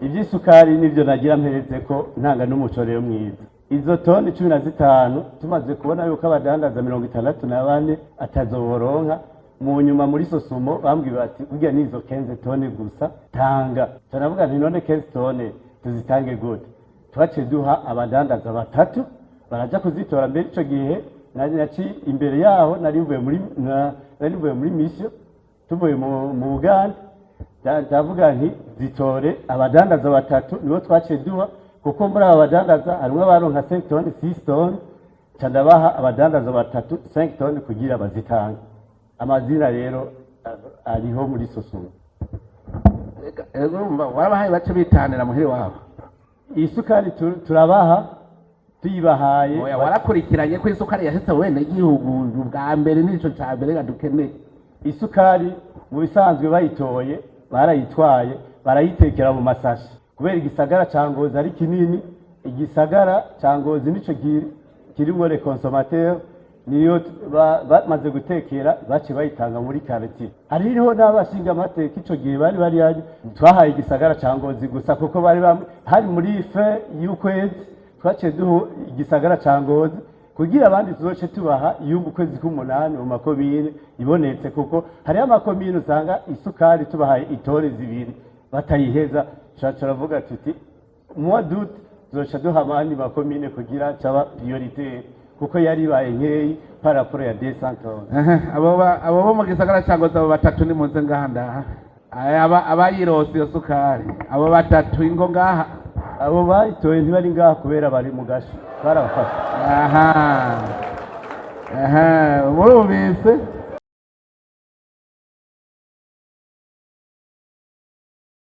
Iby'isukari nibyo nagira mpereze ko ntanga n'umuco rero mwiza. Izo toni 15 tumaze kubona yuko abadandaza 64 atazoboronka, mu nyuma muri SOSUMO bambwiye bati: "Burya nizo 15 tonnes gusa tanga." Turavuga nti: "None 15 tonnes tuzitange gute?" Twaciye duha abadandaza batatu, baraja kuzitora. Mbere ico gihe nari naci imbere yaho nari mvuye muri mission, tuvuye mu Buganda. Ndavuga nti: "Zitore." Abadandaza batatu nibo twaciye duha, kuko muri aba badandaza harimwo abaronka 5 tonnes, 6 tonnes. Ca ndabaha abadandaza batatu 5 tonnes kugira bazitange. Amazina rero ariho muri SOSUMO. Ego, urumva warabahaye bace bitanira muhiri wabo. Isukari turabaha, tuyibahaye. Oya, warakurikiranye ko isukari yashitse mu benegihugu bwa mbere? Nico ca mbere nga dukeneye. Isukari mu bisanzwe bayitoye, barayitwaye, barayitekera mu masashi, kubera igisagara ca Ngozi ari kinini. Igisagara ca Ngozi nico kirimwo les consommateurs. Niyo bamaze gutekera, baciye bayitanga muri quartier. Hariho n'abashinga amateka ico gihe bari hari. Twahaye igisagara ca Ngozi gusa, kuko bari hari muri fin y'ukwezi. Twaciye duha igisagara ca Ngozi kugira abandi tuzoce tubaha iyo mu kwezi k'umunani mu makomine ibonetse, kuko hariho amakomine usanga isukari tubahaye itoni 2 batayiheza. Tuca turavuga tuti: "Mois d'août tuzoca duha abandi makomine kugira caba prioritaire", kuko yari ibaye nkeyi par rapport ya 200 tonnes. Abo bo mu gisagara ca Ngozi, abo batatu ni muze ngaha ndaha. Aya, abayirose iyo sukari, abo batatu, ingo ngaha. Abo bayitoye ntibari ngaha kubera bari mu gasho, barabafashe. Aha, murumvise.